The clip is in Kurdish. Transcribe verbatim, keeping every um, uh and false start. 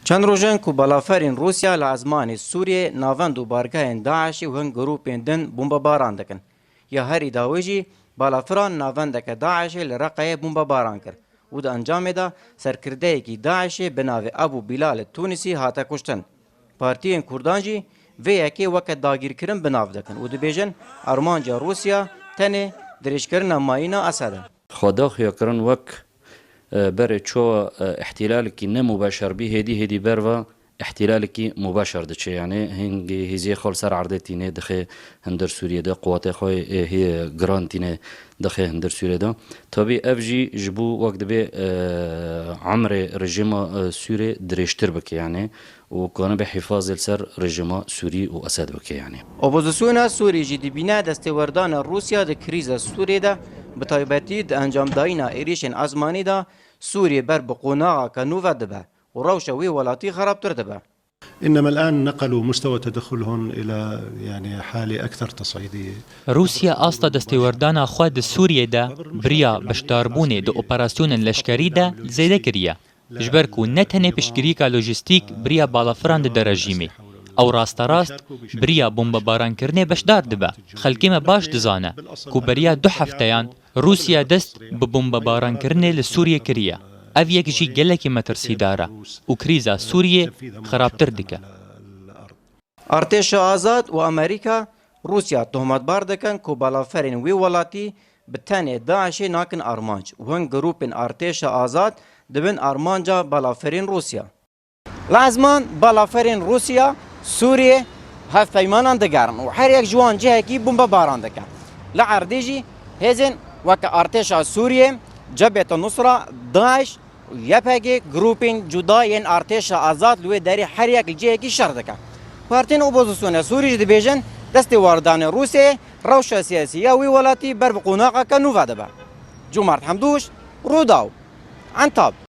Çend roj in ku balaferên Rûsya li ezmanê Sûriyê navend û bargehên DAIŞê û hin grûpên din bombebaran dikin. Ya herî dawî jî balafiran navendeke DAIŞê li Reqeyê bombebaran kir û di encamê de serkirdeyekî DAIŞê bi navê Ebû Bîlal Tûnisî hate kuştin. Partiyên Kurdan jî vê yekê weke dagîrkirin bi nav dikin û dibêjin armanca Rûsya tenê dirêjkirina mayîna Esed e. Xwe daxuya kirin wek, e, berê çawa, e, îhtîlalekî ne mubeşer bî, hêdî hêdî berva îhtîlalekî mubeşer diçe. Yanî hingî hêziyê xwe li ser erdê tîne, dixê hundir Sûriyê de, quwetê xwe, e, hê giran tîne, dixê hundir Sûriyê de. Tabî ev jî ji bo wek dibê, e, emrê rejîma, e, Sûrê dirêjtir bike, yanî û kanibe hîfazê li ser rejîma Sûrî û Esed bike, yanî. Opozisyona Sûrî jî dibîne destêwerdana Rûsya di krîza Sûriyê de, bi taybetî di encamdayîna êrîşên ezmanî de Sûriyê ber bi qonaxeke nû ve dibe û rewşa wê welatî xerabtir dibe. إنما الآن نقلوا مستوى تدخلهم إلى، يعني، حالة أكثر تصعيدية. Rûsya asta destêwerdana xwe di Sûriyê de biriya beşdarbûnê di operasyonên leşkerî de zêde kiriye. Ji ber ku ne tenê piştgirîka lojîstîk biriya balafiran dide rejîmê, ew rasterast biriya bombebarankirinê beşdar dibe. Xelkê me baş dizane ku beriya du hefteyan Rûsya dest bi bombebarankirinê li Sûriyê kiriye. Ev yek jî gelekî metirsîdar e û krîza Sûriyê xerabtir dike. Artêşa Azad û Amerîka Rûsya tohmetbar dikin ku balaferên wî welatî bi tenê DAIŞê nakin armanc û hin grûpên Artêşa Azad dibin armanca balaferên Rûsya. Li ezman balaferên Rûsya Sûriyê hevpeymanan digerin û her yek ji wan cihekî bombebaran dike. Li erdê jî hêzên weke Artêşa Sûriyê, Cebheta Nusra, DAIŞ û Y P G grûpên cuda yên Artêşa Azad li wê derê her yek li cihekî şer dike. Partiyên opozisyonê Sûrî jî dibêjin destêwardanê Rûsyayê rewşa siyasî ya wî welatî ber bi qonaxeke nû ve dibe. Cumart Hemdûş, Rûdaw, Entab.